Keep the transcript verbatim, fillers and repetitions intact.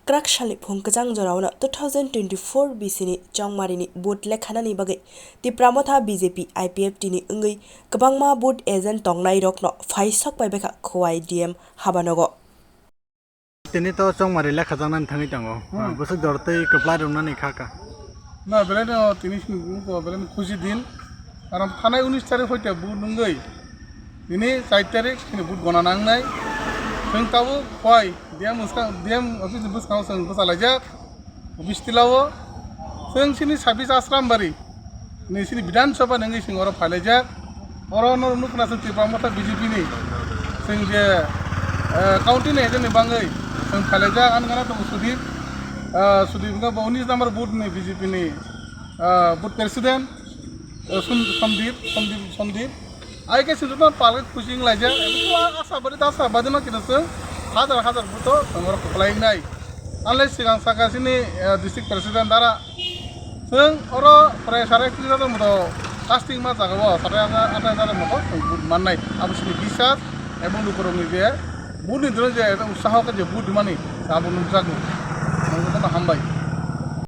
Kwrak salni phung kwchang jorao two thousand twenty-four bisini chongmarini vote lekhanani bagwi Tipra Motha B J P I P F T ni wngwi kwbangma vote agent tongnairokno phai sok paibaikha Khowai D M habanogo. Tini to chongmari lekhajaknani thangwi tongo. Bwswk jor tei kwplai rwnani kha kha. Na belai no tini sini ko belai no khushi din. Karon thanai unis tarik hoite vote nungwi. Tini char tarik sini vote gona nangnai. Chwng tabuk Khowai D M bwskang, D M office ni bwskango chwng bwchalaijak. Office tilao chwng sini sabis Asrambari. Ni sini Bidhan Sabha nungwi sing oro phailaijak. Oro no nukna sing Tipra Motha B J P ni sing je, eh, county ni agent ni bangwi sing phailaijak. Ang gana tongo Sudip. Eh, Sudip wngkha bo unis number booth ni B J P ni, eh, booth president, eh, Sun-, Sandip, Sandip, Sandip. Ai khe sing joto palwi khusi wnglaijak. Asa bari ta asa badi no kino sing hajar hajar booth o sing oro kwplai wngnai. Ang le sigang saka sini, eh, district president dara. Chwng oro prai sare ektrish hajar moto casting ma jaga o sare athai hajar moto chwng vote mannai. Abo sini bisas ebong lukurokni je vote ni dino je ekdom utsaho khe je vote mani abo nukjago. Ang jotono hambai.